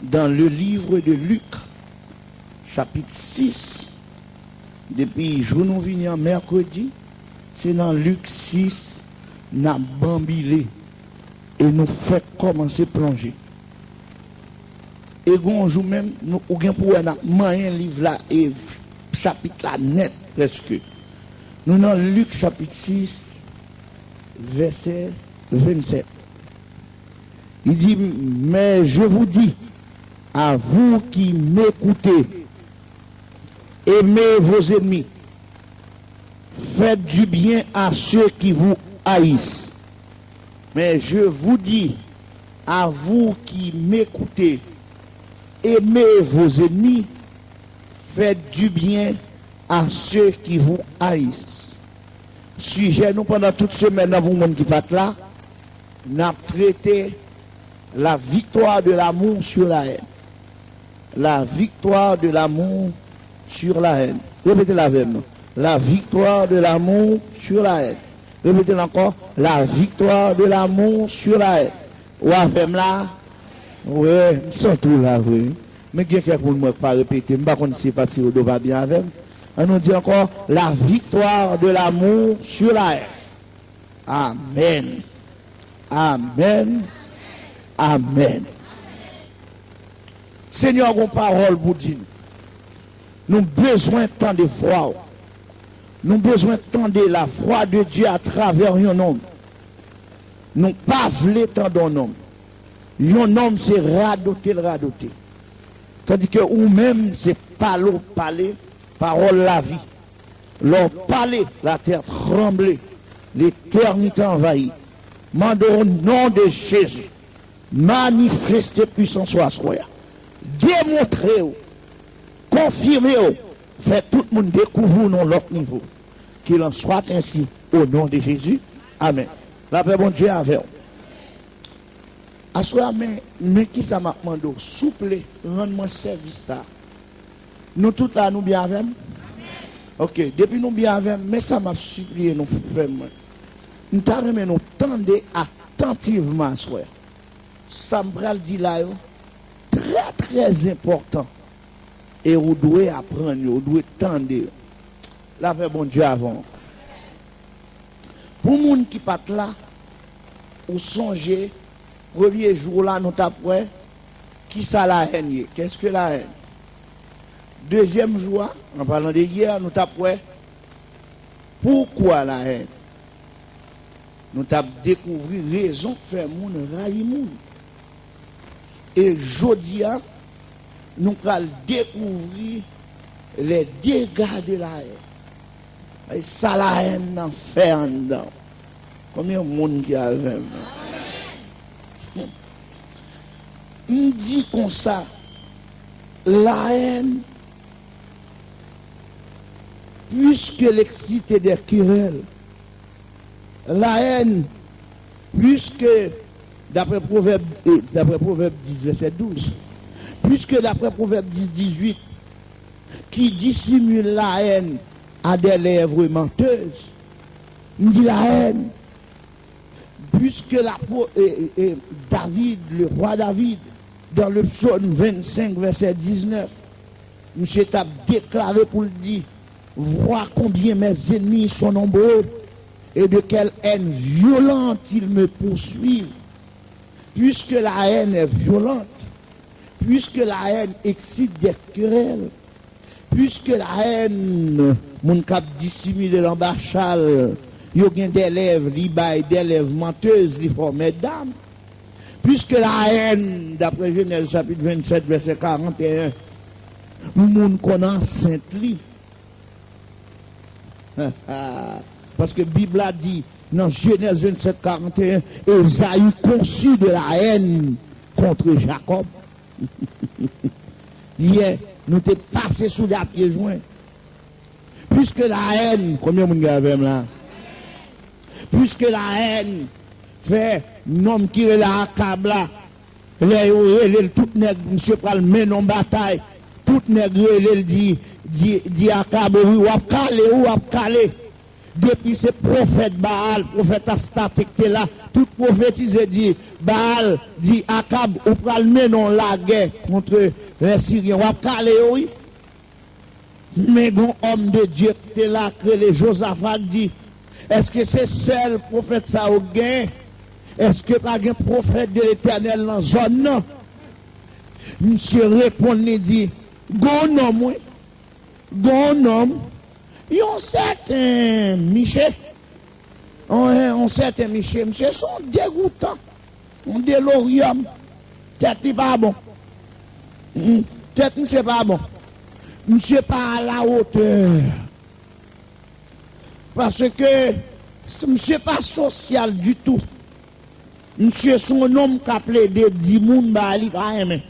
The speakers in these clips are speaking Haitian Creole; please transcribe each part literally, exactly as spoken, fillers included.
Dans le livre de Luc, chapitre six, depi jou nou vini an mèkredi, se nan Lik sis n ap banbile e nou fèk kòmanse plonje. E gon jou menm, nou, ou gen pou wè n ap manyen liv la e chapit la nèt, prèske. Nou nan Lik chapit sis, vèsè vennsèt. Li di, mais je vous dis, à vous qui m'écoutez, aimez vos ennemis, faites du bien à ceux qui vous haïssent. Mais je vous dis, à vous qui m'écoutez, aimez vos ennemis, faites du bien à ceux qui vous haïssent. Sijè nou pandan tout semèn nan pou moun ki pa t la, n ap trete la victoire de l'amour sur la haine. La victoire de l'amour sur la haine. Repete l avè m non. La victoire de l'amour sur la haine. Repete l ankò. La victoire de l'amour sur la haine. Ou avè m la? Wi, m santi w la vre. Men gen kèk moun mwen k pa repete. M pa konn si se paske yo do pa byen avè m. An nou di ankò, la victoire de l'amour sur la haine. Amèn. Amèn. Amèn. Senyè, gon pawòl pou di nou. Nou bezwen tande vwa w. Nou bezwen tande la voix de Dieu à travers yon nonm. Nou pa vle tande yon nonm. Yon nonm se radote l radote. Tandis que ou menm se pale w pale pawòl lavi. Lè w pale, latè tranble, letènite anvayi. Mande au nom de Jésus, manifeste pwisans ou aswè a. Demontre w, konfime w, fè tout moun dekouvri w nan lòt nivo. Qu'il en soit ainsi, au nom de Jésus. Amèn. Lapè Bondye avè w. Aswè a, men, men kisa m ap mande w, souple, rann mwen sèvis sa. Nou tout la, nou byen avè m? Ok, depi nou byen avè m, men sa m ap sipliye nou fè mwen. M ta renmen nou tande atantivman aswè a. Sa m pral di la yo, trè, trè enpòtan. E ou dwe aprann yo, ou dwe tande yo. Lapè Bondye avè w. Pou moun ki pa t la, ou sonje, premye jou la, nou t ap wè kisa la haine ye. Qu'est-ce que la haine? Dezyèm jou a, an palan de yè, nou t ap wè pourquoi la haine. Nou t ap dekouvri rezon k fè moun rayi moun. E jodi a, nou pral dekouvri les dégâts de la haine. E sa la haine nan fè anndan. Konbyen moun ki avè m? M di konsa, la haine, puisqu'elle excite des querelles, la haine, puisque, d'après Proverbe, eh, d'après Proverbe dix, verset douze, puisque, d'après Proverbe dix, dix-huit, qui dissimule la haine à des lèvres menteuses, m di la haine, puisque la pro- eh, eh, eh, David, le roi David, dans le psaume vingt-cinq, verset dix-neuf, misye t ap deklare pou l di, vois combien mes ennemis sont nombreux et de quelle haine violente ils me poursuivent. Puisque la haine est violente, puisque la haine excite des querelles, puisque la haine, moun k ap disimile l anba chal, yo gen de lèv, li bay de lèv mantez, li fè w mètdam. Puisque la haine, d'après Genèse chapitre vingt-sept, verset quarante et un, moun konn ansent li. Paske Bib la di nan Genèse vingt-sept quarante et un, Esaü conçut de la haine contre Jacob. Yè, nou te pase sou de a pye jwen. Puisque la haine, konbyen moun ki avè m la? Puisque la haine fè nonm ki rele Akab la, lè yo rele l, tout nèg, misye pral mennen yon batay. Tout nèg rele l, di, di, di Akab, wi, w ap kale, wi, w ap kale. Depi se pwofèt Baal, pwofèt Astarte ki te la, tout pwofetize di, Baal di, Akab, ou pral mennen yon lagè kont lè Siryen. W ap kale yo, wi. Men gon òm de Dye ki te la, k rele Jozafa, k di, èske se sèl pwofèt sa yo k genyen? Èske pa gen pwofèt de Letènèl nan zòn nan? Misye reponn, li di, gon nonm, wi. Gon nonm, yon sèten Miche. Yon, yon sèten Miche. Misye se yon degoutan, yon deloryòm. Tèt li pa bon. Mm, tèt misye pa bon. Misye pa alawotè. Paske misye pa sosyal ditou. Misye se yon nonm k ap plede di moun bagay li pa renmen.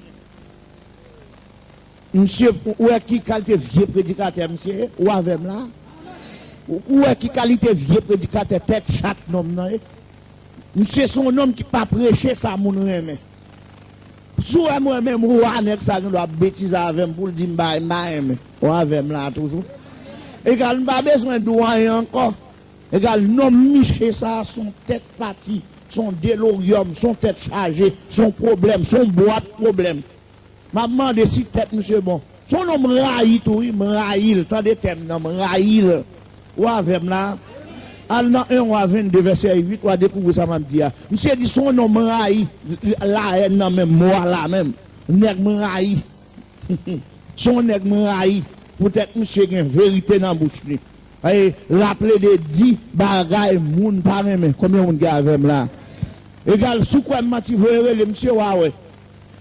Misye, ou wè ki kalite vye predikatè misye ye? Ou avè m la? Ou, ou wè ki kalite vye predikatè tèt chat nonm nan ye? Misye se yon nonm ki pa preche sa moun renmen. Si w wè mwen menm, ou a nèg sa gen dwa ap betize avè m pou l di m bagay m pa renmen. Ou avè m la toujou? Egal, m pa bezwen di w anyen ankò. Egal, nonm Miche sa a se yon tèt pati, se yon deloryòm, se yon tèt chaje, se yon pwoblèm, se yon bwat pwoblèm. M ap mande si tèt misye bon. Se yon nonm m rayi tou, wi, m rayi l. Tande tèm nan, m rayi l. Ou avè m la? Al nan en Wa vennde, vèsè uit, w a dekouvri sa m ap di a. Misye di, se yon nonm m rayi. Lahèn nan menm, mo a la menm. Nèg m rayi. Se yon nèg m rayi. Poutèt misye gen verite nan bouch li. Ay, l ap plede di bagay moun pa renmen. Konbyen moun ki avè m la? Egal, si w kwè m manti, voye rele misye, w a wè.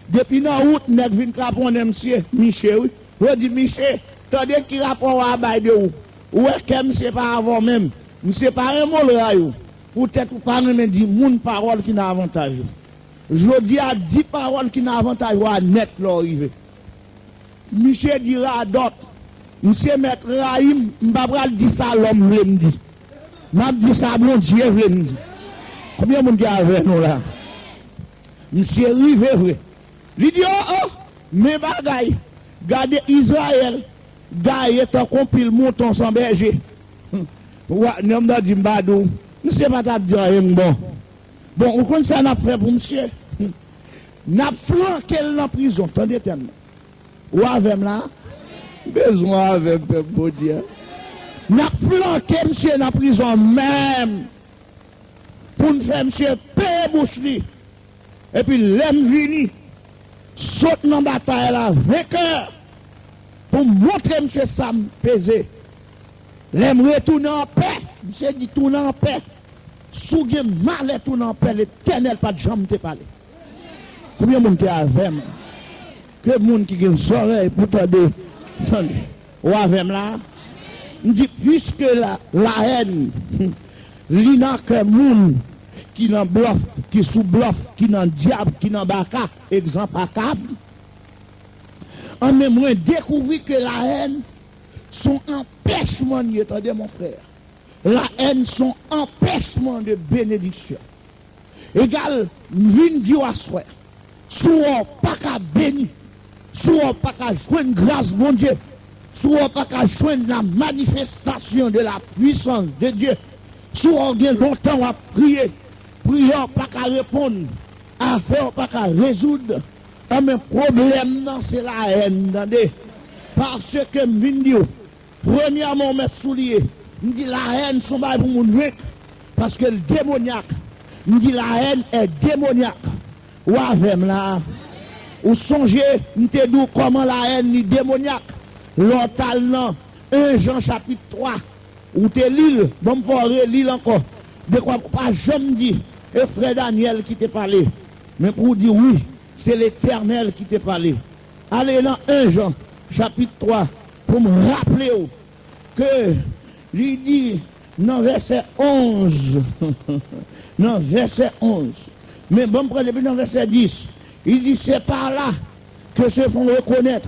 Depi nan wout, nèg vin kraponnen misye, Miche, wi. Yo di, Miche, tande ki rapò w a bay de ou. Ou wè kè misye pa avè w menm. Misye pa renmen w, l rayi w. Poutèt ou pa renmen di moun pawòl ki nan avantaj ou. Jodi a, di pawòl ki nan avantaj ou a nèt lè w rive. Misye di radòt. Misye mèt rayi m, m pa pral di sa lòm vle m di. M ap di sa Bondye vle m di. Konbyen moun ki avè nou la? Misye rive vre. Li di, o, o, men bagay. Gade Izrayèl gaye tankou yon pil mouton san bèje. Wa, nonm nan di m pa di w. Misye pa t ap di anyen bon. Bon, ou konn sa n ap fè pou misye? N ap flanke l nan prizon. Tande tèm nan. Ou avè m la? Bezwen avè m, pèp Bondye a. N ap flanke misye nan prizon menm. Pou n fè misye peye bouch li. Epi lè m vini, sot nan batay la venkè. Pou m montre misye sa m peze. Lè m retounen anpè, misye di tounen anpè. Si w gen malè tounen anpè, Letènèl pa t janm te pale. Konbyen moun ki avè m? Ke moun ki gen zòrèy pou tande, tande. Ou avè m la? M di, piske la, lahèn, li nan kè moun ki nan blòf, ki sou blòf, ki nan dyab, ki nan baka, egzanp Akab. Anben, mwen dekouvri ke lahèn s on anpèchman l ye, tande, mon frè. Lahèn s on anpèchman de benediksyon. Egal, m vin di w aswè, si w wè w pa ka beni, si w wè w pa ka jwenn gras Bondye, si w wè w pa ka jwenn la manifestation de la puissance de Dieu, si w wè w gen lontan w ap priye, priyè w pa ka reponn, afè w pa ka rezoud, anben, pwoblèm nan se lahèn, tande. Paske m vin di w, premyèman, w mèt souliye. M di lahèn s on bagay pou moun venk, paske l demonyak. M di lahèn è demonyak. Ou avè m la? Ou sonje, m te di w kòman lahèn li demonyak? Lè w t al nan en Jan chapit twa, ou te li l, ban m fè w reli l ankò. Dekwa pou w pa janm di, e frè Danyèl ki te pale. Men pou w di wi, se Letènèl ki te pale. Ale nan en Jan, chapit twa, pou m raple w ke li di nan vèsè onz, nan vèsè onz, men ban m pran depi nan vèsè dis, li di, c'est par là que se font reconnaître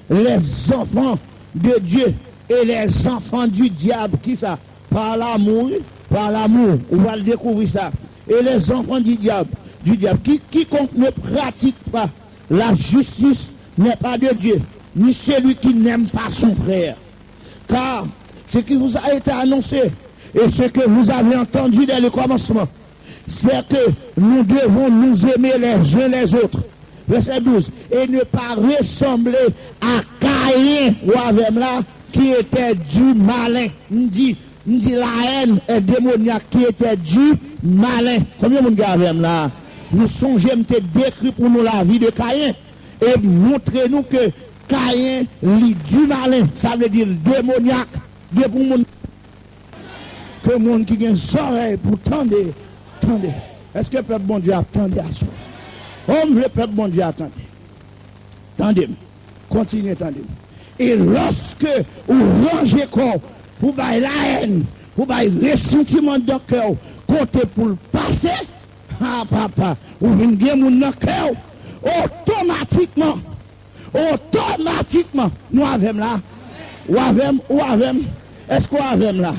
les enfants de Dieu et les enfants du diable. Kisa? Par l'amour, wi, par l'amour. Ou pral dekouvri sa. Et les enfants du diable, du diable. Qui, quiconque ne pratique pas la justice n'est pas de Dieu, ni celui qui n'aime pas son frère. Car ce qui vous a été annoncé Et ce que vous avez entendu dès le commencement, c'est que nous devons nous aimer les uns les autres. Verset douze, et ne pas ressembler à Caïn, ou avè m la, qui était du malin. M di, m di, la haine est démoniaque, qui était du malin. Konbyen moun ki avè m la? Nou sonje m te dekri pou nou lavi de Caïn e montre nou ke Caïn li du malin, sa vle di l demonyak. Depi yon moun ke moun ki gen zòrèy pou tande, tande. Èske pèp Bondye ap tande aswè? O, m vle pèp Bondye a tande. Tande m. Kontinye tande m. E lòske ou ranje kò w pou bay lahèn, pou bay resantiman nan kè w kote pou l pase, ha papa, ou vin gen moun nan kè w, otomatikman, otomatikman, nou avè m la? Ou avè m? Ou avè m? Èske w avè m la?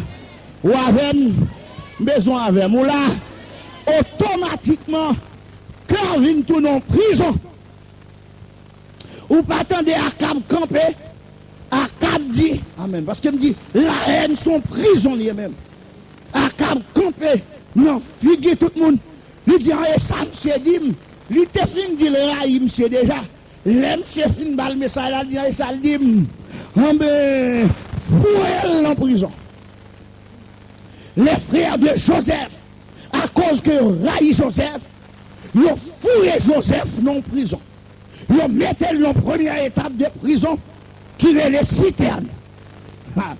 Ou avè m? M bezwen w avè m. Ou la? Otomatikman, kè w vin tounen yon prizon. Ou pa tande Akab kanpe? Akab di, amèn, paske m di, lahèn se yon prizon li ye menm. Akab kanpe nan figi tout moun. Li di, an, e sa misye di m? Li te fin di l rayi misye deja. Lè misye fin ba l mesaj la, li di, an, e sa l di m? Anben, foure l nan prizon. Les frères de Joseph, akoz ke yo rayi Joseph, yo foure Joseph nan prizon. Yo mete l nan premyè etap de prizon ki rele sitèn. Ha,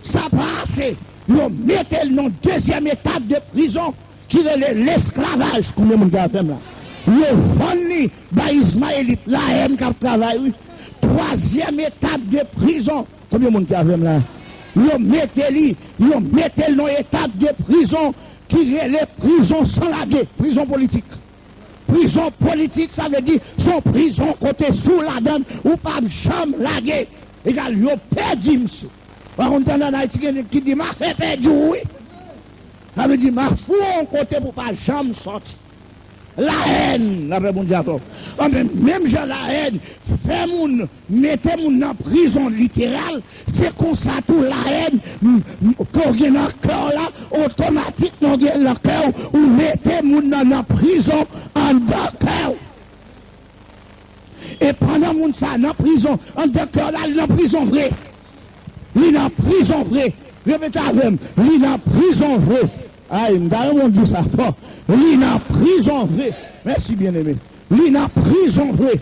sa pa ase, yo mete l nan dezyèm etap de prizon ki rele lesklavaj. Konbyen moun ki avè m la? Yo vann li bay Izmayelit, lahèn k ap travay, wi. Twazyèm etap de prizon. Konbyen moun ki avè m la? Yo mete li, yo mete l nan etap de prizon ki rele prizon san lage, prizon politik. Prizon politik, sa vle di, se yon prizon kote si w ladan l, ou p ap janm lage. Egal, yo pèdi misye. Ou pa konn tande ann Ayiti gen nèg ki di, m a fè pèdi w, wi. Sa vle di, m a foure w yon kote pou w pa janm sòti. Lahèn, lapè Bondye avè w. Anben, menm jan lahèn fè moun, mete moun nan prizon literal, se konsa tou lahèn, m, m, ke w gen nan kè w la, otomatikman w gen nan kè w, ou mete moun nan, nan prizon anndan kè w. E pandan moun sa a nan prizon, anndan kè w la, li nan prizon vre. Li nan prizon vre. Repete avè m, li nan prizon vre. Ay, m ta renmen w di sa fò. Li nan prizon vre. Mèsi, byeneme. Li nan prizon vre.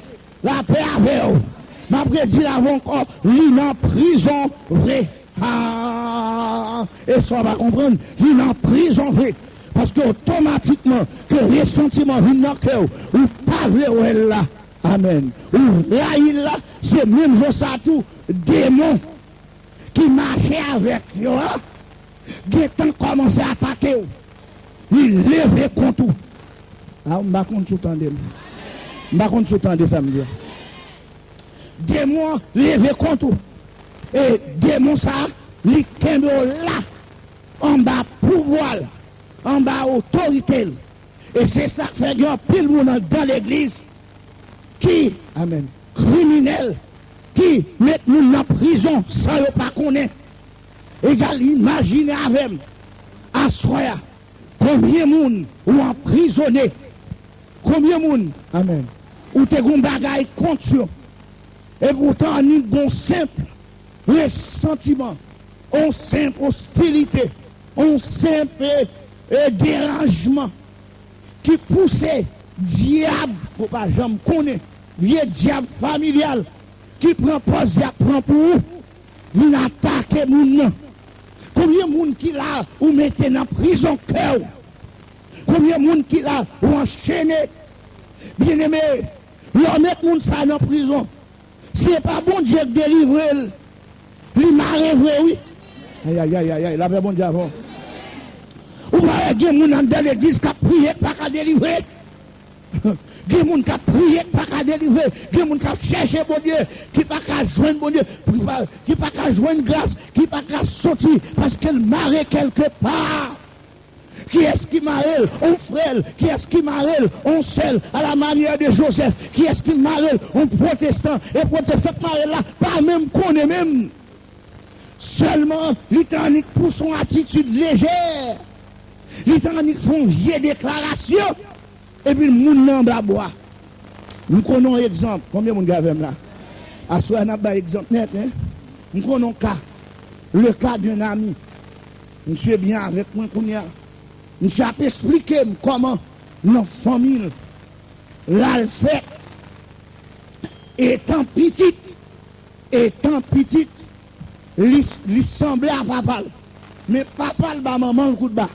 Lapè avè w. M ap redi l avè w ankò. Li nan prizon vre. Ah, e sa w pa konprann, li nan prizon vre. Paske otomatikman ke resantiman vin nan kè w, ou pa vle wè l la. Amèn. Ou rayi l la, se menm jan sa tou, demon ki mache avèk yo a, gentan kòmanse atake w. Li leve kont ou. Ah, m pa konn si w tande m. M pa konn si w tande sa m di a. Demon an leve kont ou. E demon sa a, li kenbe w la, anba pouvwa l, anba otorite l. E se sa k fè gen anpil moun anndan legliz ki, amèn, kriminèl, ki met moun nan prizon san yo pa konnen. Egal, imajine avè m, aswè a, konbyen moun ou anprizone? Konbyen moun, amèn, ou te gon bagay kont yo? Epoutan, annik gon senp resantiman, on senp ostilite, on senp, e, e, deranjman ki pouse dyab, ou pa janm konnen, vye dyab familyal ki pran pòz y ap pran pou ou, vin atake moun nan. Konbyen moun ki la ou mete nan prizon kè w? Konbyen moun ki la ou anchene? Byeneme, lè w met moun sa nan prizon, si se pa Bondye k delivre l, li mare vre, wi. Ayayayayay, lapè Bondye avè w. Ou pa wè gen moun anndan legliz k ap priye k pa ka delivre? Gen moun k ap priye k pa ka delivre. Gen moun k ap chèche Bondye ki pa ka jwenn Bondye, ki pa, ki pa ka jwenn gras, ki pa ka soti paske l mare kèlke pa. Kiyès ki mare l? On frè l. Kiyès ki mare l? On sè l, à la manière de Joseph. Kiyès ki mare l? On pwotestan. E pwotestan k mare l la pa menm konnen menm. Sèlman, li t annik pouse yon atitid lejè. Li t annik fè yon vye deklarasyon. Epi moun nan anba bwa. M konnen yon egzanp. Konbyen moun ki avè m la? Aswè a, n ap bay egzanp nèt, en. M konnen yon ka. Le cas d'un ami. Misye byen avèk mwen kounye a. Misye ap esplike m kòman nan fanmi l, l al fèt. Etan pitit, etan pitit, li, li sanble a papa l. Men papa l ba manman l kout ba.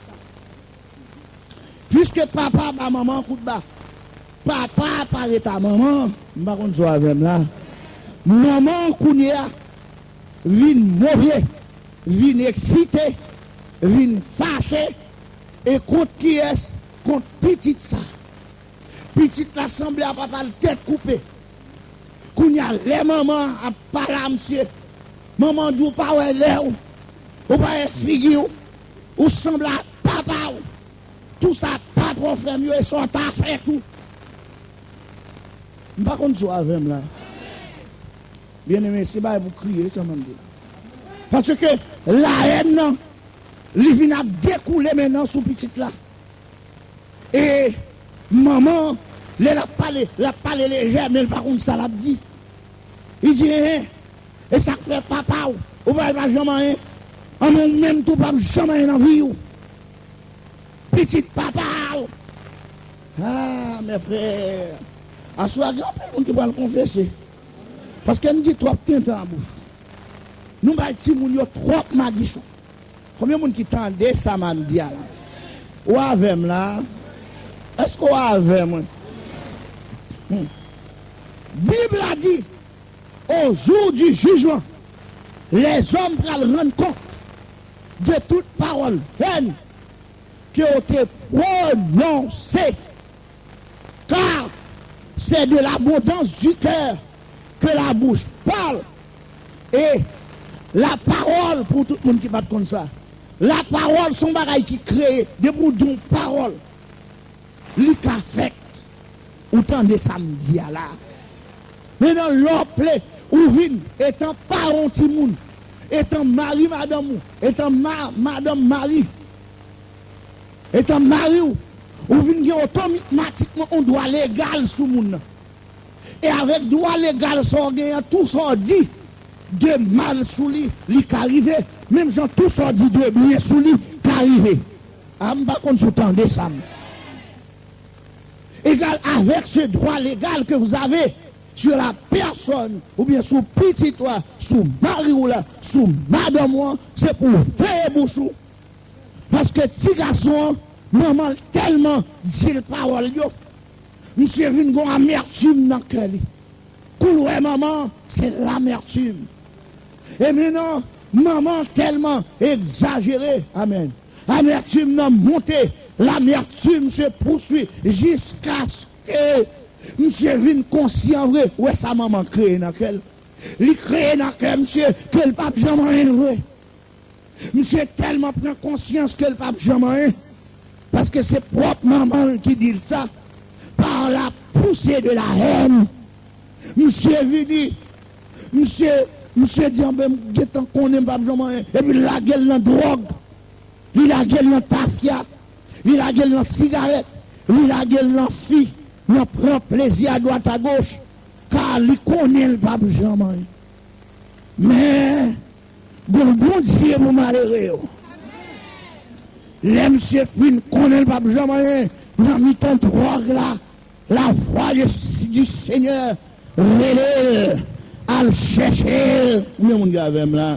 Piske papa ba manman kout ba, papa pa ret a manman, m pa konn si w avè m la. Manman kounye a vin move, vin eksite, vin fache, e kont kiyès? Kont pitit sa. Pitit la sanble a papa l tèt koupe. Kounye a, lè manman an ap pale a misye, manman an di, "Ou pa wè lè w, ou pa wè figi w, ou sanble ak papa w. Tou sa papa w fè m yo, e sa w ta fè tou." M pa konn si w avè m la. Byeneme, se bagay pou kriye, sa m ap di la. Paske lahèn nan, li vin ap dekoule mentnan sou pitit la. E manman, lè l ap pale, l ap pale lejè, men l pa konn sa l ap di. Li di, "Enhen, e sa k fè papa w, ou pa, pa janm anyen? Anben, ou menm tou p ap janm anyen nan vi w. Pitit papa w." Ah, mes frères, aswè a gen anpil moun ki pral konfese. Paske n di twòp tenten an bouch. Nou bay timoun yo twòp madichon. Konbyen moun ki tande sa m ap di a la? Ou avè m la? Èske w avè mwen? Hmm. Bib la di, au jour du jugement, les hommes pral rann kont de tout pawòl vèn ke w te pwononse. Car c'est de l'abondance du cœur que la bouche parle. E lapawòl, pou tout moun ki pa t konn sa, lapawòl se yon bagay ki kreye. Depi w di yon pawòl, li ka fèt. Ou tande sa m di a la? Men nan lè w ple, ou vin, etan paran yon timoun, etan mari madanm ou, etan ma-, madanm mari, etan mari w, ou vin gen otomatikman yon dwa legal sou moun nan. E avèk dwa legal sa w genyen an, tou sa w di de mal sou li, li ka rive. Menm jan tou sa w di de byen sou li, ka rive. A, m pa konn si w tande sa m. Égal avec ce droit légal que vous avez sur la personne, oubyen sou pitit ou a, sou mari w la, sou madanm ou an, se pou w veye bouch ou. Paske ti gason an, manman l tèlman di l pawòl yo, misye vin gon amètim nan kè li. Kou l wè manman an, se lamètim. E mentnan, manman an tèlman egzajere, amèn. Amètim nan monte, lamètim se pouswi jiskaske misye vin konsyan vre. Ou wè sa manman kreye nan kè l? Li kreye nan kè misye ke l p ap janm anyen vre. Misye tèlman pran konsyans ke l p ap janm anyen. Paske se pwòp manman l ki di l sa. Par la poussée de la haine, misye vini, misye, misye di, "Anben, m gentan konnen m p ap janm anyen." Epi l lage l nan dwòg. Li lage l nan tafya. Li lage l nan sigarèt. Li lage l nan fi. Nan pran plezi adwat agoch. Ka li konnen l p ap janm anyen. Men, gon Bondye pou malere yo. Lè misye fin konnen l p ap janm anyen, nan mitan dwòg la, la voix de, du Seigneur rele l, al chèche l. Konbyen moun ki avè m la?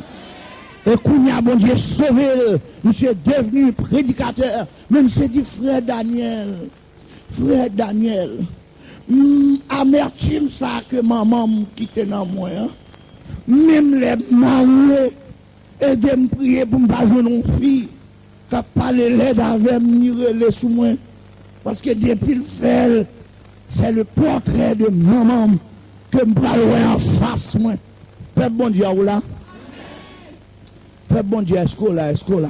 E kounye a, Bondye sove l. Misye devni predikatè. Men misye di, "Frè Daniel, frè Daniel, m, amètim sa a ke manman m kite nan mwen an, menm lè m marye, ede m priye pou m pa jwenn yon fi k ap pale lèd avè m ni rele sou mwen. Paske depi l fè l, c'est le portrait de manman m ke m pral wè anfas mwen." Pèp Bondye a, ou la? Pèp Bondye, èske w la? Èske w la?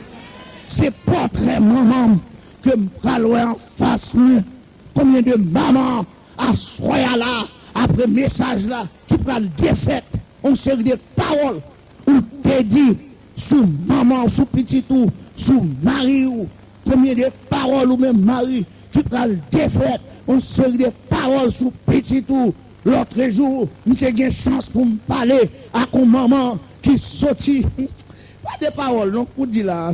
Se pòtrè manman m ke m pral wè anfas mwen. Konbyen de manman aswè a la, apre mesaj la, ki pral defèt yon seri de pawòl ou te di sou manman w, sou pitit ou, sou mari w. Konbyen de pawòl ou menm mari ki pral defèt yon seri de pawòl sou pitit ou? Lòtrejou, m te gen chans pou m pale ak yon manman ki soti, pa de pawòl non, pou di la,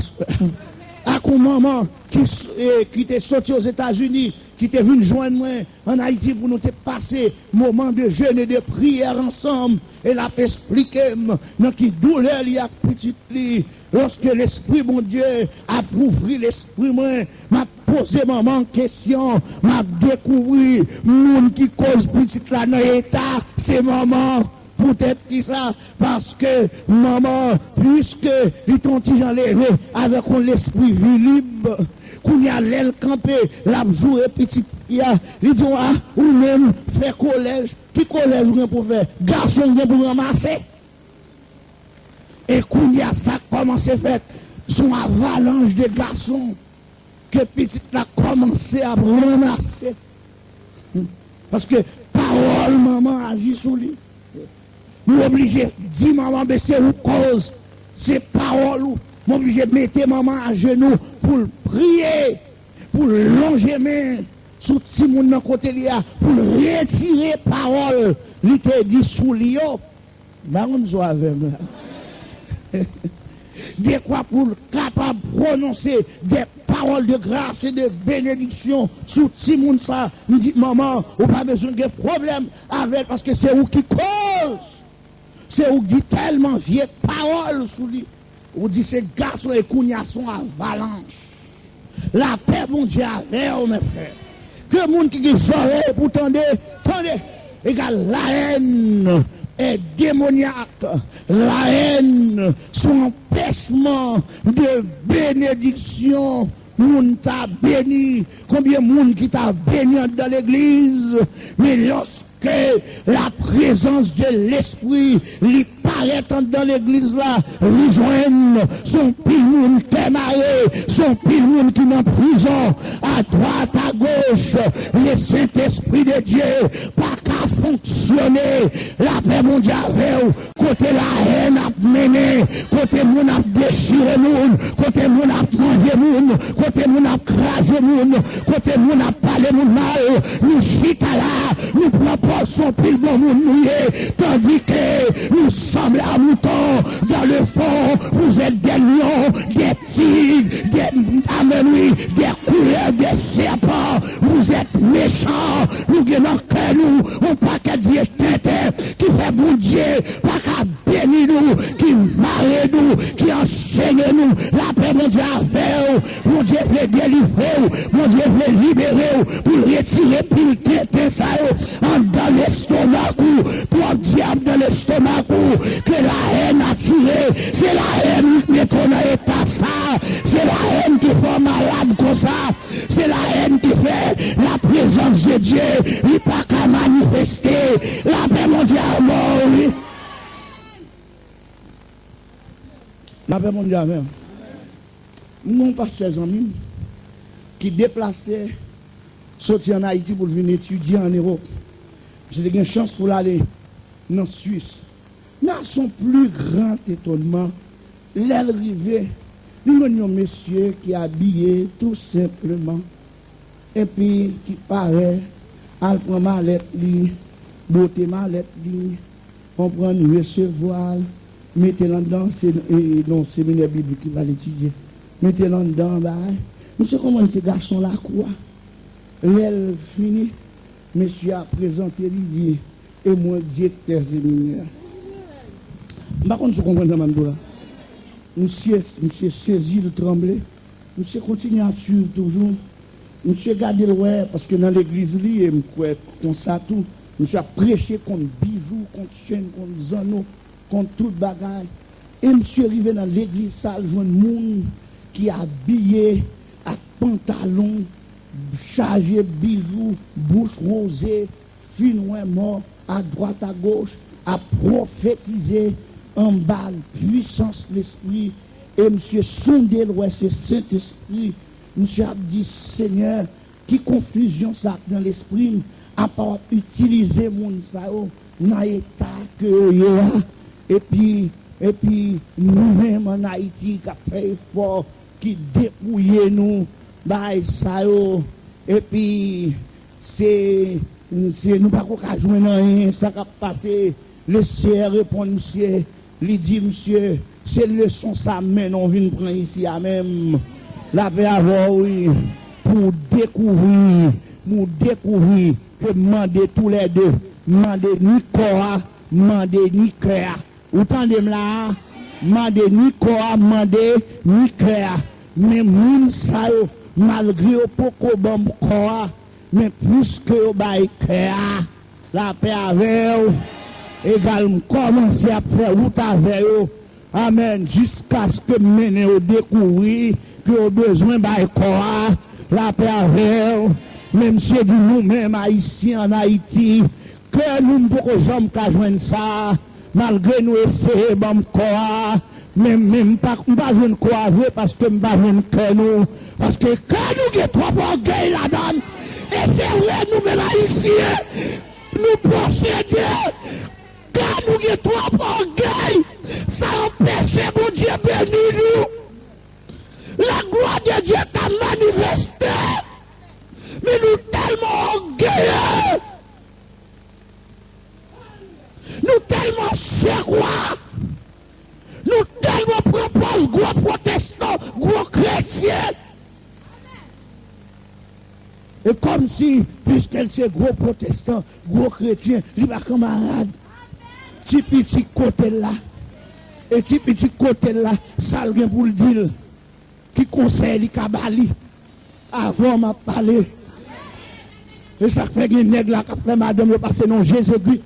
ak yon manman ki, s- e, ki te soti Ozetazini, ki te vin jwenn mwen ann Ayiti pou nou te pase moman de jene, de priyè ansanm, e l ap esplike m nan ki doulè li ak pitit li. Lòske Lespri Bondye ap ouvri lespri mwen, m ap poze manman kesyon, m ap dekouvri moun ki koz pitit la nan eta, se manman. Poutèt kisa? Paske manman, piske li te yon ti jan leve avèk yon lespri vilib, kounye a, lè l kanpe, l ap joure pitit fi a, li di, "A, ou menm, fè kolèj. Ki kolèj ou gen pou fè? Gason w gen pou ranmase." E kounye a, sa k kòmanse fèt, se yon avalanch de gason ke pitit la kòmanse ap ranmase. Paske pawòl manman aji sou li. M oblije di manman, "Men se ou koz, se pawòl ou." M oblije mete manman ajenou pou l priye, pou l lonje men sou timoun nan kote li a, pou l retire pawòl li te di sou li yo. M pa konn si w avè m la. Dekwa pou l kapab pwononse de pawòl de gras e de benediksyon sou timoun sa. M di, "Manman, ou pa bezwen gen pwoblèm avè l, paske se ou ki koz." Se ou k di tèlman vye pawòl sou li. Ou di se gason e kounye a se yon avalanch. Lapè Bondye avè w, mes frères. Ke moun ki gen zòrèy pou tande, tande. Egal, la haine est démoniaque. La haine, se yon anpèchman de benediksyon. Moun ta beni. Konbyen moun ki ta beni anndan legliz? Men lòske ke la prezans de Lespri li parèt anndan legliz la, li jwenn se yon pil moun kè mare, se yon pil moun ki nan prizon, adwat, agoch, le Sentespri de Dye pa ka fonksyone. Lapè Bondye avè w. Kote la haine ap mennen, kote moun ap dechire moun, kote moun ap manje moun, kote moun ap kraze moun, kote moun ap pale moun mal, nou chita la, nou pran pòz se yon pil bon moun nou ye, tandike nou sanble a mouton, dans le fond, vous êtes des lions, des tigres, des, amen, wi, des couleurs, des serpents, vous êtes méchants, nou gen nan kè nou yon pakèt vye tenten ki fè Bondye pa ka beni nou, ki mare nou, ki anchene nou. Lapè Bondye avè w. Bondye vle delivre w. Bondye vle libere w pou l retire pil tenten sa yo anndan lestomak ou. Pwòp dyab nan lestomak ou. Ke la haine atire. Se la haine ki mete w nan eta sa. Se la haine ki fè w malad konsa. Se la haine ki fè la prezans de Dye, li pa ka manifeste. Lapè Bondye avè w, wi. Lapè Bondye avè w. M gen yon pastè zanmi m ki deplase soti ann Ayiti pou l vin etidye ann Ewòp. Misye te gen chans pou l ale nan Swis. Men a son pli gran etonman, lè l rive, li jwenn yon mesye ki abiye tou senpleman, epi ki pare al pran malèt li, bwote malèt li, konprann, resevwa l, mete l anndan, se, e, nan seminè biblik li pral etidye. Mete l anndan, bay. Misye konprann se gason lakou a. Lè l fini, mesye a prezante li, di, e mwen direktè seminè a. M pa konn si w konprann sa m ap di w la. Misye, misye sezi, l tranble. Misye kontinye ap swiv toujou. Misye gade l wè, paske nan legliz li, e m kwè konsa tou, misye ap preche kont bijou, kont chenn, kont zanno, kont tout bagay. E misye rive nan legliz sa, l jwenn moun ki abiye ak pantalon chaje bijou, bouch woze, fin wè mò, adwat agoch, ap pwofetize anba pwisans Lespri. E misye sonde l wè se Sentespri. Misye ap di, Senyè, ki konfizyon sa k nan lespri m, apa w ap itilize moun sa yo nan eta ke yo ye a, epi Epi nou menm ann Ayiti k ap fè efò, ki depouye nou, bagay sa yo. Epi se, se, nou pako ka jwenn anyen, sa k ap pase. Le Seyè reponn misye, li di misye, se leson sa m mennen w vin pran isi a menm. Lapè avè w, wi, pou w dekouvri, pou w dekouvri ke m mande toulède, m mande ni kò a, m mande ni kè a. Ou tande m la a? Mande ni kò a, mande ni kè a. Men moun sa yo, malgre yo poko ban m kò a, men plis ke yo bay kè a, lapè avè w, egal m kòmanse ap fè wout avè yo. Amèn. Jiskaske m mennen yo dekouvri ke yo bezwen bay kò a, lapè avè w. Men misye di nou menm Ayisyen ann Ayiti, kè nou, m poko janm ka jwenn sa, malgre nou eseye ban m kò a, men, men m pa, m pa jwenn kò a vre paske m pa jwenn kè nou, paske kè nou gen twòp ògèy ladan l. E se vre, nou menm Ayisyen, nou posede, kè nou gen twòp ògèy, sa anpeche Bondye beni nou. Laglwa de Dye ka manifeste, men nou tèlman ògeye. Nou tèlman sekwa, nou tèlman pran pòz gwo pwotestan, gwo kretyen. E kòmsi, piske l se gwo pwotestan, gwo kretyen, li pa kanmarad ti piti kote l la. E ti piti kote l la, sa l gen pou l di l? Ki konsèy li ka ba li? Avè w m ap pale. E sa k fè gen nèg la k ap fè madanm yo pase non Jezikri.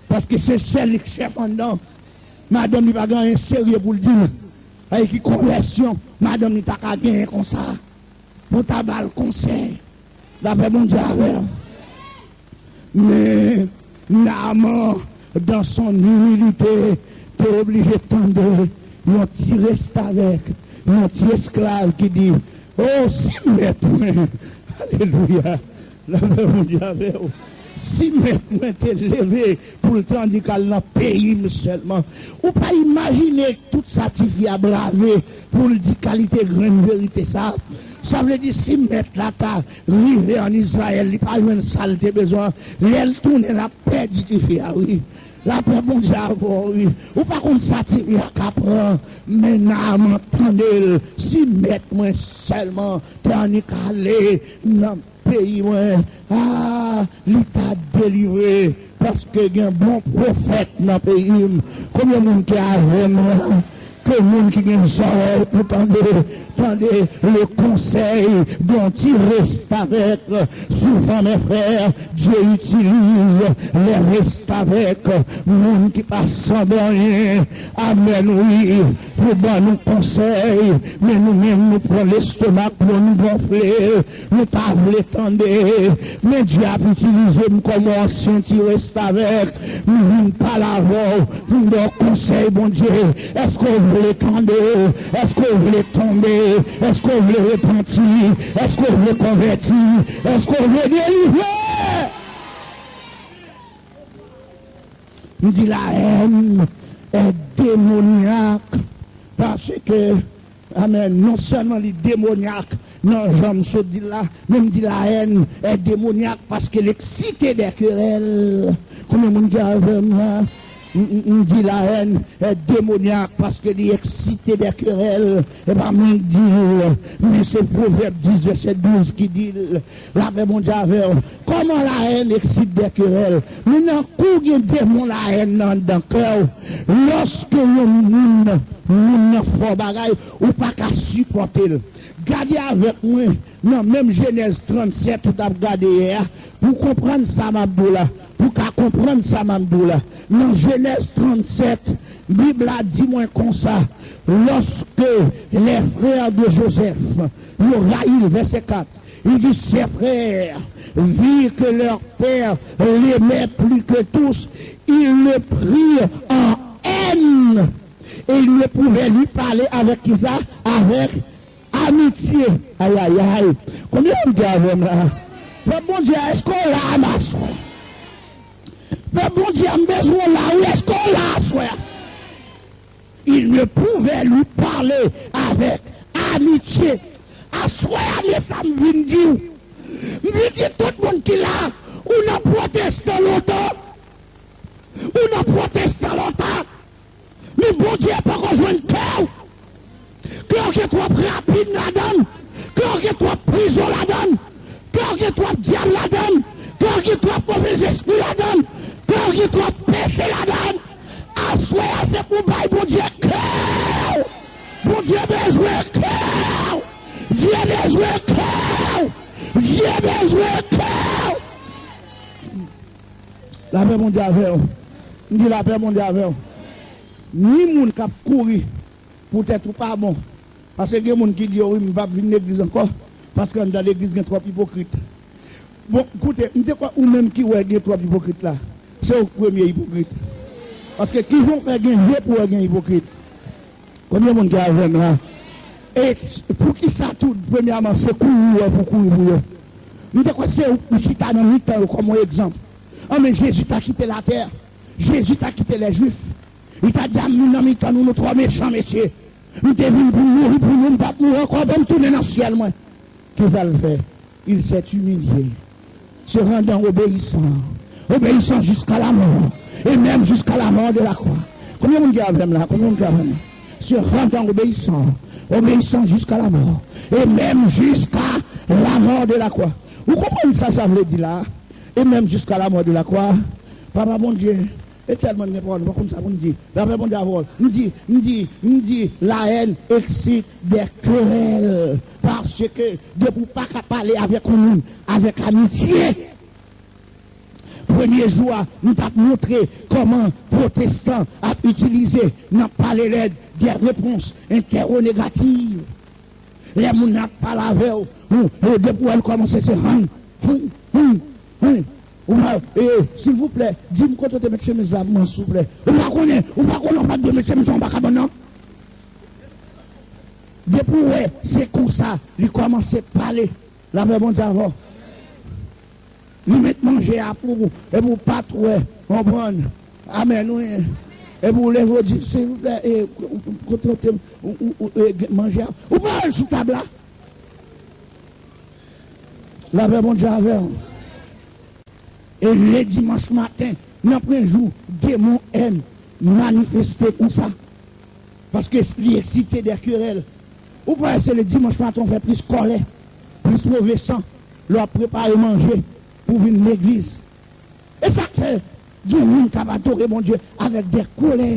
Paske se sèl li k chèf anndan. Madanm li pa gen anyen serye pou l di l. Ay, ki konvèsyon madanm li ta ka genyen konsa pou ta ba l konsèy? Lapè Bondye avè w. Men Naaman, dans son humilité, te oblije tande yon ti restavèk, yon ti esklav ki di, "O, si mèt mwen, alelouya, lapè Bondye avè w, si mèt mwen te leve pou l tande k al nan peyi m sèlman." Ou pa imajine tout sa tifi a brave pou l di kalite grenn verite sa. Sa vle di, si mèt la ta rive ann Izrayèl, li pa jwenn sa l te bezwen. Lè l tounen, l ap pèdi tifi a, wi. Lapè Bondye avè w, wi. Ou pa konn sa tifi a ka pran, men Naaman tande l. Si mèt mwen sèlman te annik ale nan peyi mwen, a, li ta delivre, paske gen bon pwofèt nan peyi m. Konbyen moun ki avè m la? Ke moun ki gen zòrèy pou tande, tande le conseil d'un ti restavèk. Souvent, mes frères, Dieu utilise les restavèk, moun ki pa sanble anyen. Amèn, wi, pou ban nou konsèy, men nou menm nou pran lestomak nou, nou gonfle, nou pa vle tande. Men Dye ap itilize m kòm yon ansyen ti restavèk. M vin pale avè w, m ba w konsèy Bondye. Èske w vle tande? Èske w vle tonbe? Èske w vle repanti? Èske w vle konvèti? Èske w vle delivre? M di la haine est démoniaque, paske, amèn, non sèlman li demonyak nan jan m sot di l la, men m di la haine est démoniaque paske l eksite des querelles. Konbyen moun ki avè m la? M, m, m di la haine est démoniaque paske li eksite des querelles. E pa mwen k di l, men se Pwovèb dis vèsè douz ki di l. Lapè Bondye avè w. Kòman la haine excite des querelles? Men nan kou gen demon la haine nan anndan kè w. Lòske yon moun, moun nan fè w bagay, ou pa ka sipòte l. Gade avèk mwen nan menm Jenèz trannsèt ou t ap gade yè a, pou w konprann sa m ap di w la, pou w ka konprann sa m ap di w la. Nan Jenèz trannsèt, Bib la di mwen konsa, lorsque les frères de Joseph, yo rayi l, vèsè kat, il dit, ses frères virent que leur père l'aimait plus que tous, ils le prirent en haine et ils ne pouvaient lui parler avec kisa? Avec amitye. Ayayay. Konbyen moun ki avè m la? Pèp Bondye a, èske w la a aswè? Pèp Bondye a, m bezwen w la, wi, èske w la aswè? pouvait lui parler avec amitié. Aswè a, mezanmi, m vin di w, m vin di tout moun ki la, ou nan pwotestan lontan, ou nan pwotestan lontan, men Bondye poko jwenn kè w. Kè w gen twòp rapin ladan l. Kè w gen twòp prizon ladan l. Kè w gen twòp dyab ladan l. Kè w gen twòp move zespri ladan l. Kè w gen twòp peche ladan l. Aswè a, se pou w bay Bondye kè w. Bondye bezwen kè w. Dye bezwen kè w. Dye bezwen kè w. Lapè Bondye avè w. M di lapè Bondye avè w. Ni moun k ap kouri poutèt ou pa bon. Paske gen moun ki di yo, wi, m p ap vin legliz ankò, paske anndan legliz gen twòp ipokrit. Bon, koute, m te kwè ou menm ki wè gen twòp ipokrit la, se ou k premye ipokrit. Paske kijan w fè gen je pou wè gen ipokrit? Konbyen moun ki avè m la? E s-, poukisa tou, premyèman, se kouri ou wè pou kouri pou yo? M te kwè se ou k pou chita nan mitan yo kòm yon egzanp. An, men Jezi ta kite latè. Jezi ta kite lèjwif. Li ta di, a m vin nan mitan nou, nou twò mechan, mesye. M te vin pou m mouri pou nou, m p ap mouri ankò, ban m tounen nan syèl mwen. Kisa l fè? Il s'est humilié, se rendant obéissant, obéissant jusqu'à la mort, et même jusqu'à la mort de la croix. Konbyen moun ki avè m la? Konbyen moun ki avè m la? Se rendant obéissant, obéissant jusqu'à la mort, et même jusqu'à la mort de la croix. Ou konprann sa sa vle di la? Et même jusqu'à la mort de la croix. Papa Bondye, e tèlman gen pawòl, nou pa konn sa pou n di. Lapè Bondye avè w. M di, m di, m di, la haine excite des querelles. Paske depi w pa ka pale avèk yon moun avèk amitye, premye jou a, nou t ap montre kòman pwotestan ap itilize nan pale lèd, des réponses interrogative. Lè moun nan ap pale avè w, ou, ou depi w wè l kòmanse se hany, hany, hany, hany. Ou pa, e, silvouplè, di m kote w te met chemiz la pou mwen, souplè. Ou pa konnen, ou pa konnen w pa t dwe met chemiz anba kabann nan? Depi w wè se konsa li kòmanse pale, lapè Bondye avè w. Li met manje a pou ou, epi w pa t wè, konprann. Amèn, wi. Epi w leve, w di, silvouplè, e, kote w te, ou, ou, ou, e, gen manje a? Ou pa wè l sou tab la? Lapè Bondye avè w. E le dimanch maten, nan pwen jou, demon èn manifeste konsa. Paske li eksite dè kerèl. Ou pa wè se le dimanch maten w fè plis kòlè, plis move san, lè w ap prepare manje pou vin legliz. E sa k fè gen moun k ap adore Bondye avèk dè kolè.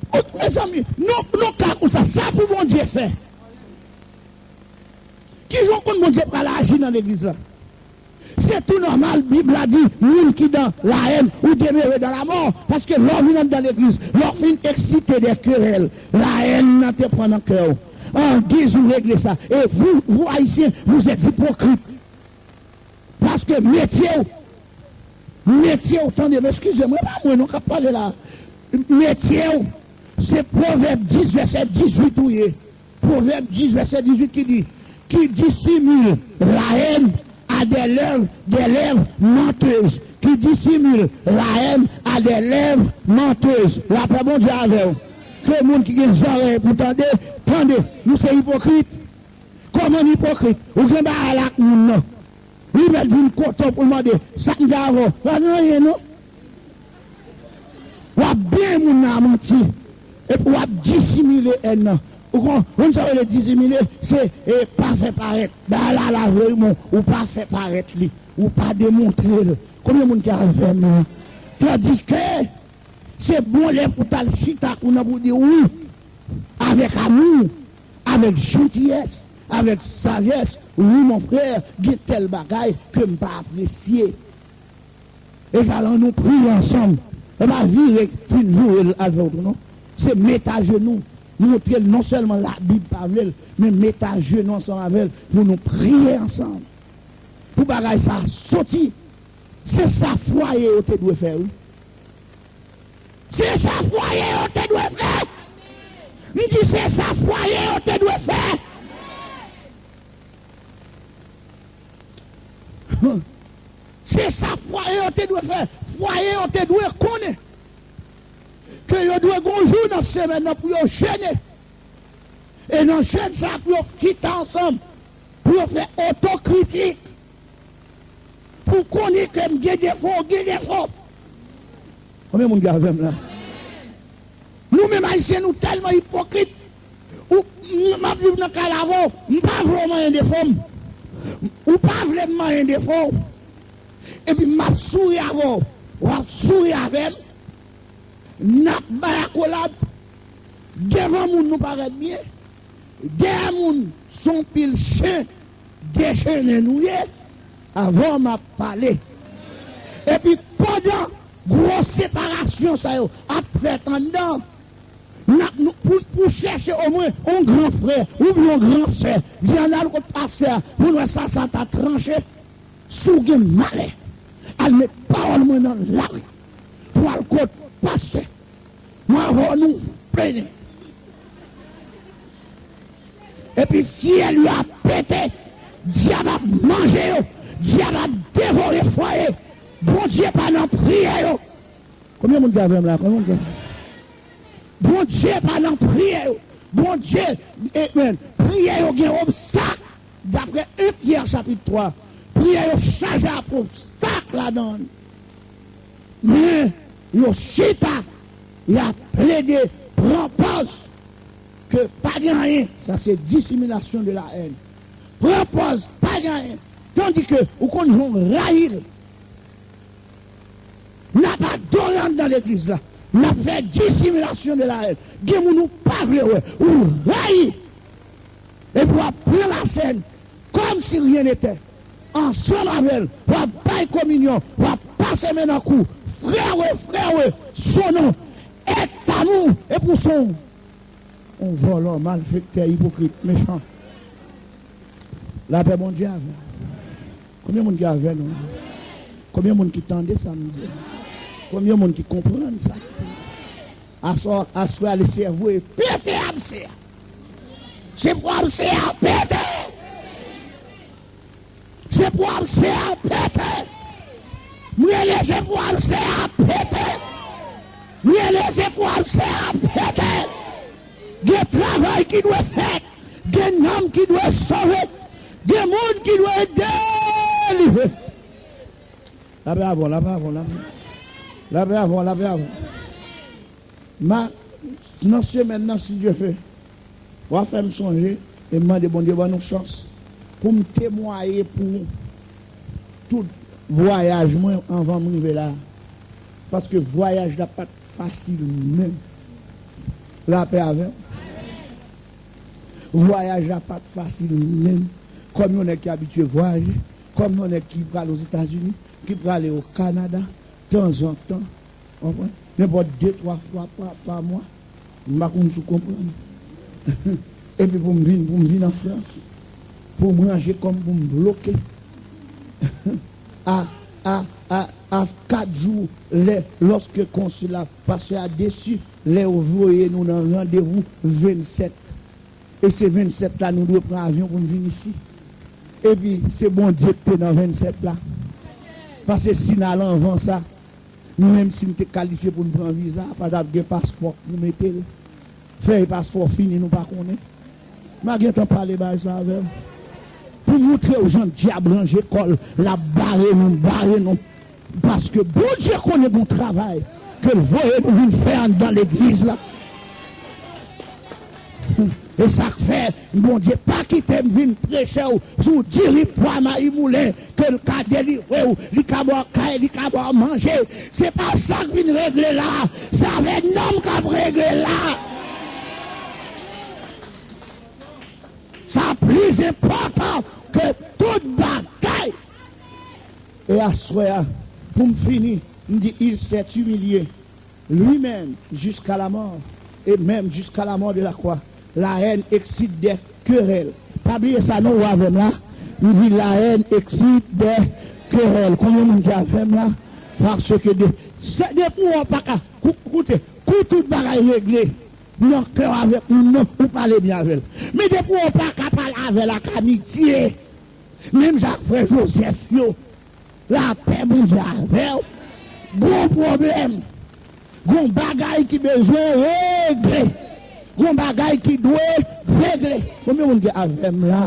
Ot, mezanmi, non, non ka konsa, sa pou Bondye fè. Kijan w konn Bondye pral aji nan legliz la? Se tou nòmal, Bib la di, moun ki dans la haine ou demeurer dans la mort. Paske lè w vin anndan legliz, lè w fin eksite dè kerèl, la haine nan te pran nan kè w. An, giz ou regle sa. E vous, vous Haïtiens, vous êtes hypocrites. Paske metye w, metye w, tande m, eskize mwen, e pa mwen non k ap pale la. Metye w, se Pwovèb dis, vèsè dizuit ou ye. Pwovèb dis, vèsè dizuit ki di, qui dissimule la haine a des lèvres, des lèvres menteuses. Qui dissimule la haine a des lèvres menteuses. Lapè Bondye avè w. Ke moun ki gen zòrèy pou tande, tande. Nou se ipokrit. Kòman n ipokrit? Ou gen bagay la ak moun nan. Li mèt vin kote w pou l mande, sa k gen avè w? Pa gen anyen non. W ap benyen moun nan a manti. Epi w ap disimile èn nan. Ou kon, konn sa yo rele disimile? Se, e, pa fè parèt. Bagay la la vre wi, men ou pa fè parèt li. Ou pa demontre l. Konbyen moun ki avè m la? Tandike, se bon lè pou w t al chita ak moun nan pou w di wi, avèk amou, avèk jantiyès, avèk sajès, wi, mon frè, gen tèl bagay ke m pa apresye. Egal, ann nou priye ansanm. E pa vire fin joure l al fè w tou non. Se met ajenou, montre l non sèlman Labib pa vle l, men met ajenou ansanm avè l pou nou priye ansanm. Pou bagay sa a soti. Se sa fwaye yo te dwe fè, wi. Se sa fwaye yo te dwe fè. M di se sa fwaye yo te dwe fè. Se sa fwaye yo te dwe fè. Fwaye yo te dwe konnen ke Yo dwe gon jou nan semèn nan pou yo jene. E nan jèn sa a, pou yo chita ansanm, pou yo fè otokritik, pou konnen ke m gen defo, w gen defo. Konbyen moun ki avè m la? Nou menm Ayisyen, nou tèlman ipokrit. Ou, m, m ap viv nan kay la avè w, m pa vle w manyen defo m. Ou pa vle m manyen defo w. Epi m ap souri avè w, w ap souri avè m. N ap bay akolad. Devan moun nou parèt byen. Dèyè moun se yon pil chen dechennen nou ye. Avè w m ap pale. Epi pandan gwo separasyon sa yo ap fèt anndan, n ap, nou, pou, pou chèche omwen yon gran frè oubyen yon gran sè, di ann al kot pastè a pou n wè sa sa ta tranche. Si w gen malè, al met pawòl mwen nan lari pou al kot pastè. Mwen avè w nou plede. Epi fyèl yo ap pete, dyab ap manje yo, dyab ap devore fwaye. Bondye pa nan priyè yo. Konbyen moun ki avè m la? Konbyen moun ki avè m? Bondye pa nan priyè yo. Bondye, amen. Priyè yo gen obstak. Daprè en Pyè chapit twa, priyè yo chaje ak obstak ladan l. Men, yo chita, y ap plede pran pòz ke pa gen anyen. Sa se dissimulation de la haine. Pran pòz pa gen anyen. Tandike ou konn jan w rayi l. N ap adore anndan legliz la. N ap fè dissimulation de la haine. Gen moun ou pa vle wè, ou rayi. Epi w ap pran lasèn kòmsi ryen nete. Ansanm avè l, w ap bay kominyon, w ap pase men nan kou. Frè we, frè we, son non. Èt tamou, epi w son yon vòlò, malfektè, ipokrit, mechan. Lapè Bondye avè w. Konbyen moun ki avè nou la? Konbyen moun ki tande sa m di a? Konbyen moun ki konprann sa? Aswè, aswè a, Lesenyè voye pete abse a. Se pou abse a pete. Se pou abse a pete. M rele se pou abse a pete. M rele se pou abse a pete. Gen travay ki dwe fèt. Gen nanm ki dwe sove. Gen moun ki dwe delivre. Lapè avè w, lapè avè w, lapè. Lapè avè w, lapè avè w. Ma, nan semèn nan, si Dye fè, w a fè m sonje e m mande Bondye ban nou chans pou m temwaye pou tout vwayaj mwen anvan m rive la. Paske vwayaj la pa t fasil menm. Lapè avè w. Vwayaj la pa t fasil menm. Kòm yon nèg ki abitye vwayaje, kòm yon nèg ki prale Ozetazini, ki prale o Kanada, tanzantan, konprann? Nenpòt de, twa fwa pa, pa mwa, m pa konn si w konprann. Epi pou m vin, pou m vin an Frans, pou m ranje kò m, pou m bloke. A, a, a, a kat jou, lè, lòske konsil la, pastè a desi, lè yo voye nou nan randevou vennsèt. E se vennsèt la nou dwe pran avyon pou n vin isi. Epi se Bondye ki te nan vennsèt la. Paske si n al anvan sa, nou menm si n te kalifye pou n pran viza, pa t ap gen paspò pou mete l. Fèy paspò fini, nou pa konnen. M a gentan pale bagay sa avè w. Pou moutre w jan dyab ranje kò l, l ap bare nou, bare nou. Paske Bondye konnen bon travay ke l voye nou vin fè anndan legliz la. E sa k fè Bondye pa kite m vin preche w sou diri pwa mayi moulen, ke l ka delivre w, li ka ba w kay, li ka ba w manje. Se pa sa k vin regle la, se avè nanm k ap regle la. Sa plis enpòtan ke tout bagay. E aswè a, pou m fini, m di, il s'est humilié lui-même jusqu'à la mort, et même jusqu'à la mort de la croix. La haine excite des querelles. Pa bliye sa non, ou avè m la. M di, la haine excite des querelles. Konbyen moun ki avè m la? Paske de, se, depi w pa ka, kou-, koute, kou tout bagay regle nan kè w avèk moun nan, ou pale byen avè l. Men depi w pa ka pale avè l ak amitye, menm jan ak frè Jozèf yo, lapè Bondye avè w, gon pwoblèm. Gon bagay ki bezwen regle. Gon bagay ki dwe regle. Konbyen moun ki avè m la?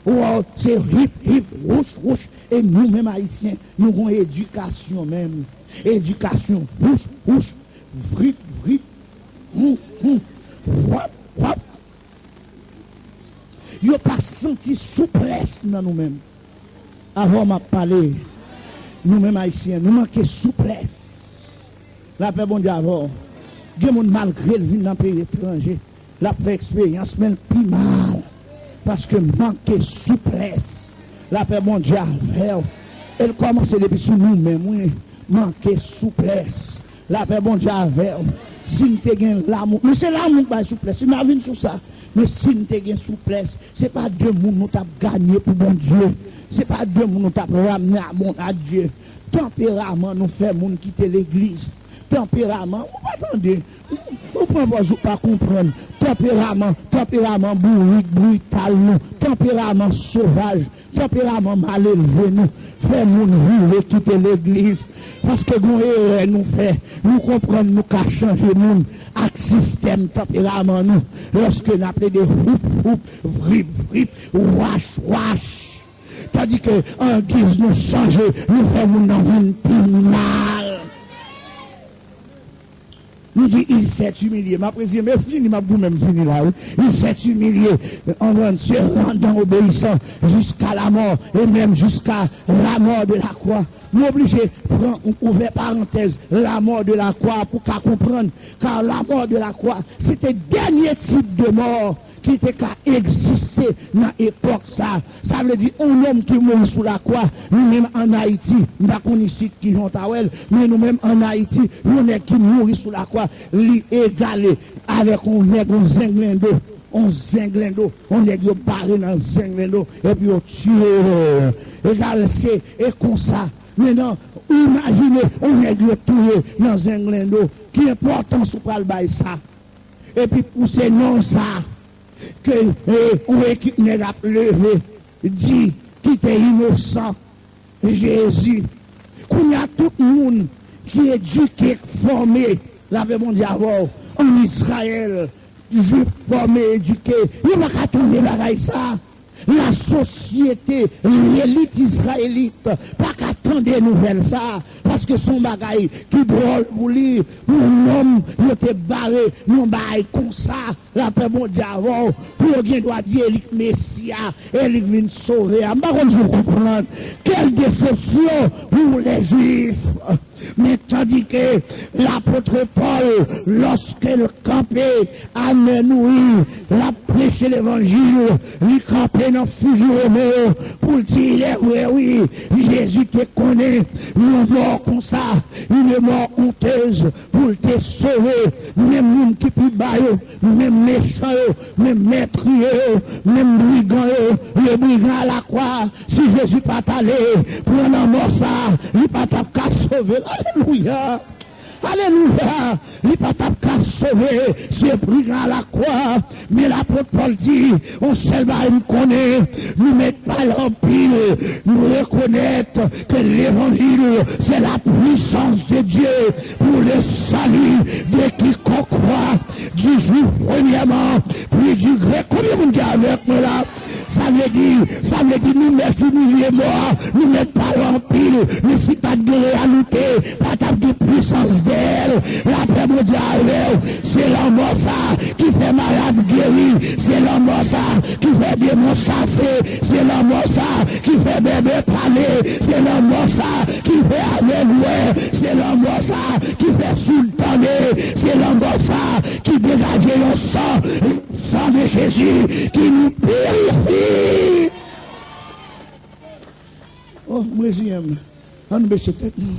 Wow, se hip, hip, wouch, wouch. E nou menm Ayisyen, nou gon edikasyon menm. Edikasyon, wouch, wouch, vrip, vrip, hmm, hmm, wap, wap. Yo pa santi souplès nan nou menm. Avè w m ap pale. Nou menm Ayisyen, nou manke souplès. Lapè Bondye avè w. Gen moun, malgre l vin nan peyi etranje, l ap fè eksperyans, men l pi mal. Paske manke souplès. Lapè Bondye avè w. E l kòmanse depi sou nou menm, wi. Manke souplès. Lapè Bondye avè w. Si n te gen lanmou, men se lanmou k bay souplès. Si n a vin sou sa, men si n te gen souplès, se pa de moun nou t ap ganye pou Bondye. Se pa de moun nou t ap ramne a bon, a Dye. Tanperaman nou fè moun kite legliz. Tanperaman, ou pa tande. Ou pran pòz ou pa konprann. Tanperaman, tanperaman bourik, brital nou. Tanperaman sovaj. Tanperaman malelve nou fè moun vire kite legliz. Paske gon erè nou fè. Nou konprann nou ka chanje moun ak sistèm tanperaman nou. Lòske n ap plede houp, houp, vrip, vrip, wach, wach. Tandike angiz nou chanje, nou fè moun nan vin pi mal. Nou di, il s'est humilié. M ap reziye, men fini, m ap goumen, m fini la, wi. Il s'est humilié en se rendant obéissant jusqu'à la mort, et même jusqu'à la mort de la croix. M oblije pran, ouvè parantèz, la mort de la croix, pou ka konprann. Car la mort de la croix, se te dènye tip de mò ki te ka egziste nan epòk sa. Sa vle di, yon nonm ki mouri sou lakwa, nou menm ann Ayiti, m pa konn isit kijan w ta wè l, men nou menm ann Ayiti, yon nèg ki mouri sou lakwa, li egale avèk yon nèg, yon zenglendo, yon zenglendo, yon nèg yo bare nan zenglendo, epi yo tiye l. Egal se, e konsa. Mentnan, imajine yon nèg yo touye nan zenglendo. Ki enpòtans ou pral bay sa? Epi pou se non sa ke, e, yon ekip nèg ap leve, di, ki te inosan, Jezi. Kounye a, tout moun ki edike, k fòme, lapè Bondye avè w, ann Izrayèl, Jwif fòme, edike, yo pa ka tande bagay sa. Lasosyete, lelit izrayelit, pa ka tande nouvèl sa, paske se yon bagay ki dwòl pou li. Yon nonm yo te bare nan yon bagay konsa, lapè Bondye avè w, pou yo gen dwa di e li k Mesi a, e li k vin sove a. M pa konn si w konprann. Quelle déception pour les Juifs! Men tandike lapot Pòl, lòske l kanpe a Nènwi, l ap preche levanjil, li kanpe nan figi Women yo pou l di, il est vrai, wi, Jezi te konnen yon mò konsa, une mort honteuse, pou l te sove menm moun ki pi ba yo, menm mechan yo, menm mètriye yo, menm brigan yo, le brigand à la croix. Si Jezi pa t ale pran lanmò sa, li pa t ap ka sove l. Alelouya! Alelouya! Li pa t ap ka sove se brigand à la croix. Men lapot Pòl di, yon sèl bagay m konnen, nou mèt pale anpil, nou rekonèt que l'évangile, c'est la puissance de Dieu pour le salut de quiconque croit, du juif premièrement, puis du grec. Konbyen moun ki avèk mwen la? Sa vle di, sa vle di nou mèt imilye mò a, nou mèt pale anpil, men si pa t gen reyalite, pa t ap gen pwisans dèyè l. Lapè Bondye avè w. Se lanmò sa ki fè malad geri, se lanmò sa ki fè demon chase, se lanmò sa ki fè bèbè pale, se lanmò sa ki fè avèg wè, se lanmò sa ki fè soud tande, se lanmò sa ki degaje yon san, san de Jezi ki nou pirifi. Oh, m reziyen m. Ann nou bese tèt nou.